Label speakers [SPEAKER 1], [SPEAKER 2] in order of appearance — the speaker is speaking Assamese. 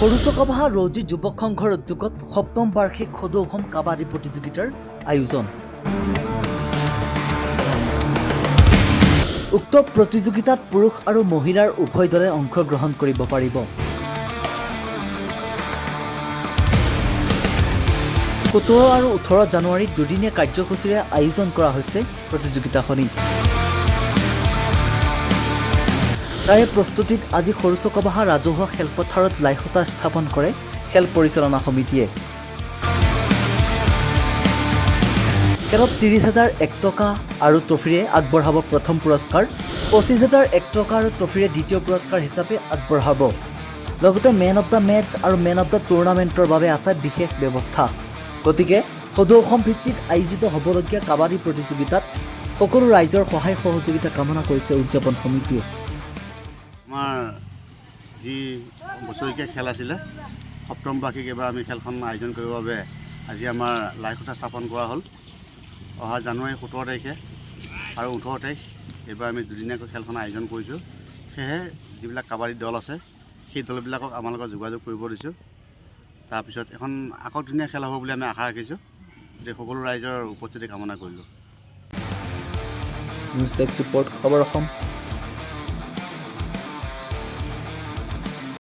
[SPEAKER 1] সৰুচকবাহা ৰৌজি যুৱক সংঘৰ উদ্যোগত সপ্তম বাৰ্ষিক সদৌ অসম কাবাডী প্ৰতিযোগিতাৰ আয়োজন। উক্ত প্ৰতিযোগিতাত পুৰুষ আৰু মহিলাৰ উভয় দলে অংশগ্ৰহণ কৰিব পাৰিব। 17 আৰু 18 জানুৱাৰীত দুদিনীয়া কাৰ্যসূচীৰে আয়োজন কৰা হৈছে প্ৰতিযোগিতাখনি। তাৰে প্ৰস্তুতিত আজি সৰুচকবাহা ৰাজহুৱা খেলপথাৰত লাইখুঁটা স্থাপন কৰে খেল পৰিচালনা সমিতিয়ে। খেলত 30,001 টকা আৰু ট্ৰফীৰে আগবঢ়াব প্ৰথম পুৰস্কাৰ, 25,001 টকা আৰু ট্ৰফীৰে দ্বিতীয় পুৰস্কাৰ হিচাপে আগবঢ়াব। লগতে মেন অফ the match আৰু মেন অফ the টুৰ্ণামেণ্টৰ বাবে আছে বিশেষ ব্যৱস্থা। গতিকে সদৌ অসম ভিত্তিত আয়োজিত হ'বলগীয়া কাবাডী প্ৰতিযোগিতাত সকলো ৰাইজৰ সহায় সহযোগিতা কামনা কৰিছে উদযাপন সমিতিয়ে।
[SPEAKER 2] আমাৰ যি বছৰেকীয়া খেল আছিলে, সপ্তম বাৰ্ষিক, এইবাৰ আমি খেলখন আয়োজন কৰিবৰ বাবে আজি আমাৰ লাইখুঁটা স্থাপন কৰা হ'ল। অহা জানুৱাৰী 17 তাৰিখে আৰু 18 তাৰিখ, এইবাৰ আমি দুদিনীয়াকৈ খেলখন আয়োজন কৰিছোঁ। সেয়েহে যিবিলাক কাবাডী দল আছে, সেই দলবিলাকক আমাৰ লগত যোগাযোগ কৰিব দিছোঁ। তাৰপিছত এখন আটকধুনীয়া খেল হ'ব বুলি আমি আশা ৰাখিছোঁ। গতিকে সকলো ৰাইজৰ উপস্থিতি কামনা কৰিলোঁ।
[SPEAKER 1] নিউজ ডেস্ক ৰিপৰ্ট, খবৰ অসম।